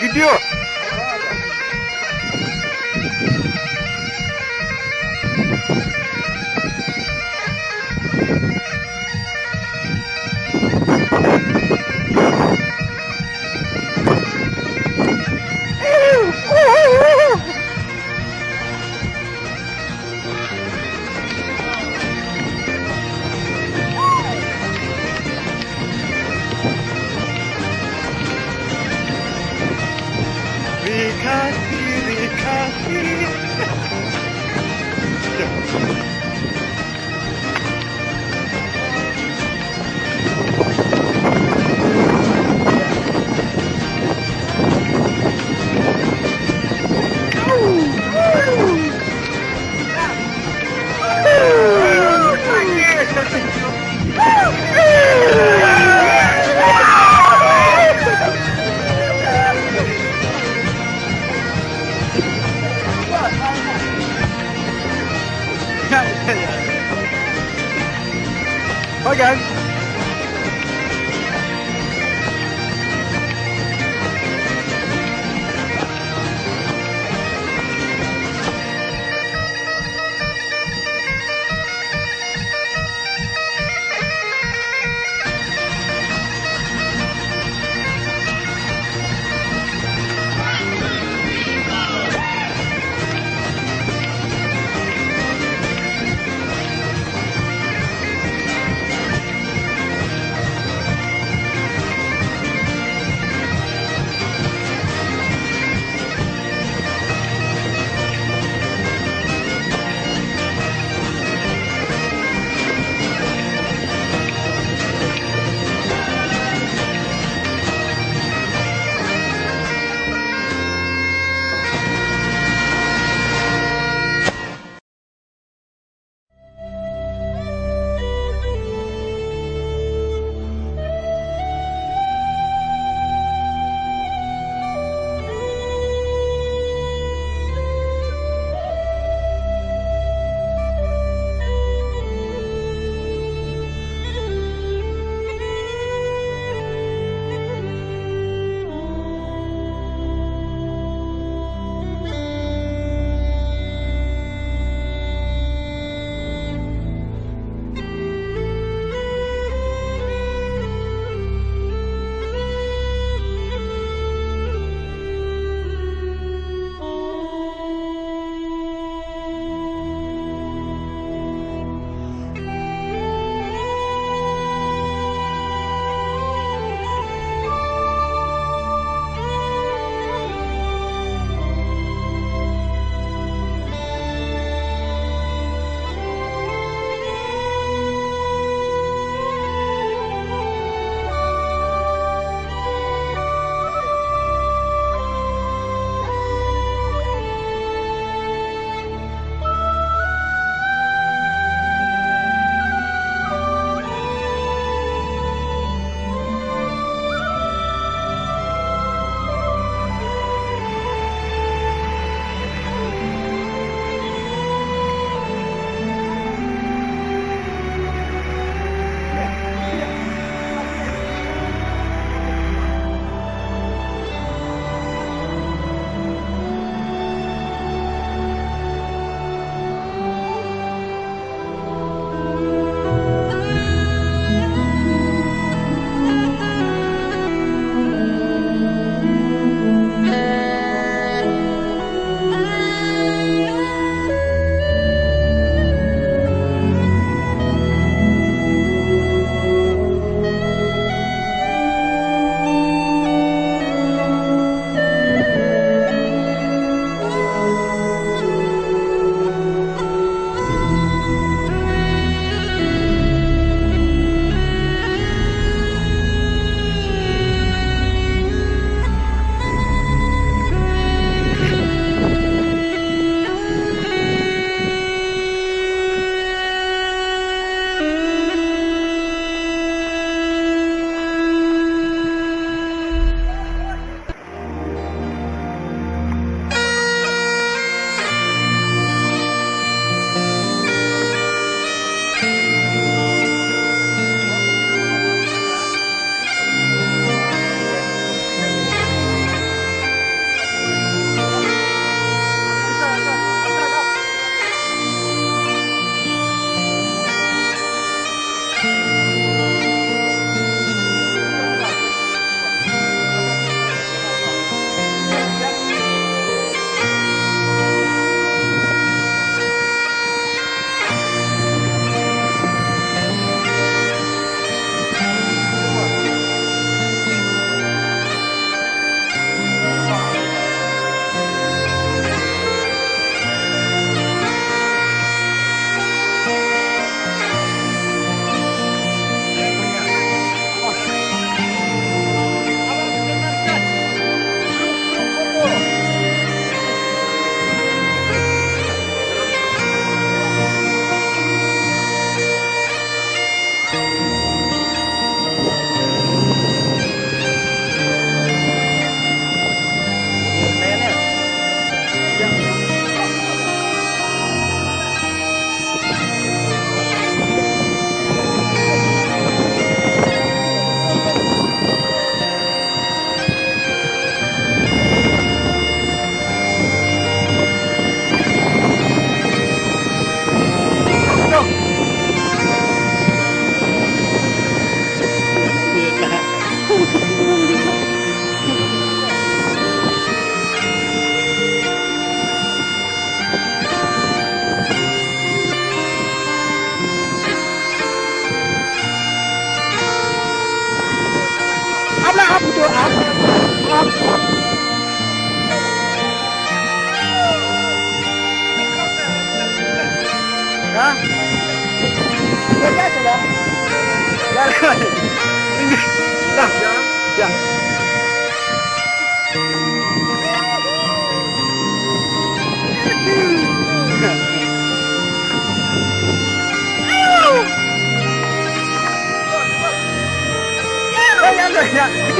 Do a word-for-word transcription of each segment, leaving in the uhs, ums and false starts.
Video.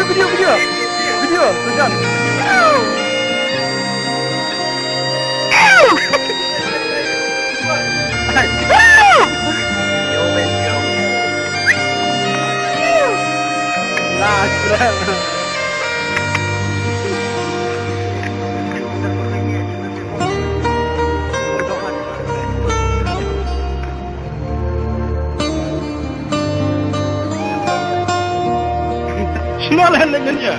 Video, video. Video, tunjuk. Nah, Shna leh leh ngan ïa.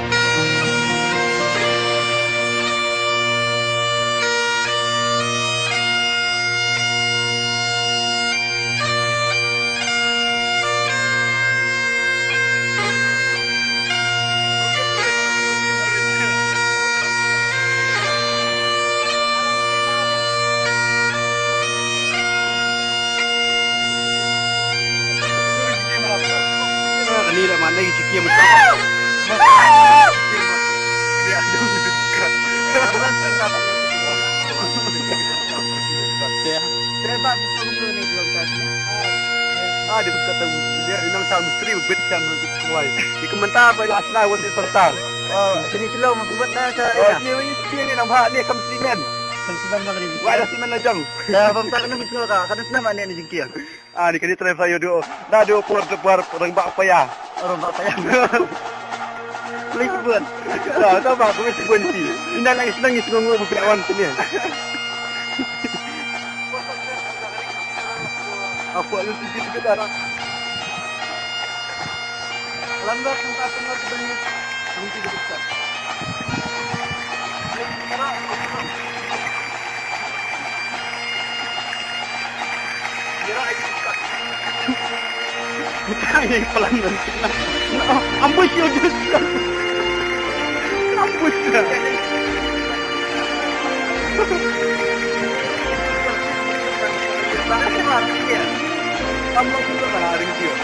Ani da mana ki chikia mucha. Ah, dia berkata dia inang sa misteri bit sa misteri. Di komentar apa ya asna wasi serta. Oh, sini celong buat na sa. Oh, dia ini dia ni nampak ni kam simen. Kam simen bang ni. Wah, ada simen lajang. Dah bang tak kena mesti ka. Kada senam ni ni jingkiang. Ah, ni kali try saya dulu. Dah dulu por por reng bak paya. Reng bak paya. Boleh sebut. Dah, tak apa, aku mesti berhenti. Indah lagi senang ni semua buat lawan sini. Aku ada sedikit darah. Lambat sampai aku ngerti banyak. Mungkin dia besar. Bukan yang pelan dan senang. Ambush you just. Ambush lah. Kamu juga kan hari dia.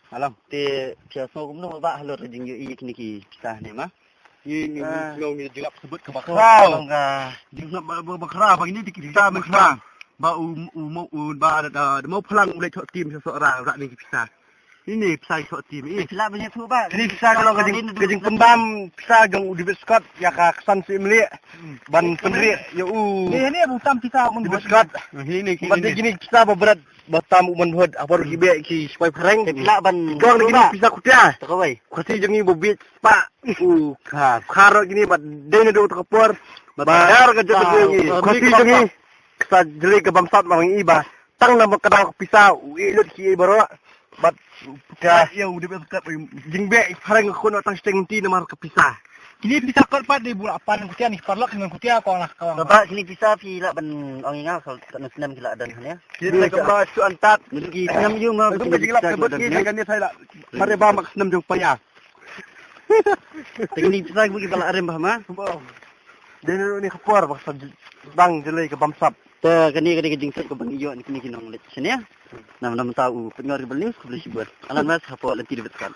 Alam, te phi sngew kumno ba halor ka jingïohi kine ki pisa ne ma? Ngi ngi sngew ngi jingap sebut ka bakra. Jingap ba bakra ba ini dikit kita bakra. Ba u u mau u ba da da mau phalang u leit thok tim sa sok ra ra ni ki pisa. Ini pisa thok tim i. Pisa ba ni thu ba. Ini pisa ka long ka jing ka jingpynbam pisa jong u David Scott ïa ka ksan si mli ban pynri ïa u. Ni ni bu tam pisa mun David Scott. Ini ki. Ba de kini pisa ba bret ba tam u man hot apa ki be ki sipai phareng. Pisa ban. Kong ni kini pisa kutia. Takawai. Kutia jong i bu bit pa. U kha kha ro kini ba de na do takapor. Ba dar ka jong i. Kutia jong i. Ksa jeli ka bamsap ma ngi ba tang na ka dang pisa u i lut ki baro. Bat ka ia u dep ka jingbe phareng khun tang steng ti namar ka pisa. Kini pisa kot pat dei bula pan kutia ni parlok ngan kutia ko lah kawang. Baba kini pisa phi lah ban ong inga ko kat snem ki lah dan hanya. Kita kembali su antat. Ngi ki snem yu ma. Aku bagi lah sebut ni kan ni saya lah. Mari ba mak snem jong paya. Kini pisa ki bala arem bah ma. Dei ni khapor ba sa bang jelai ka bamsap. Ta kani kani ka jingsat ka bang iyo ni kini ki nong leit sini ya. Nam nam tau pengor ka bal news ka bal shibun. Alan mas hapo lenti debit kan.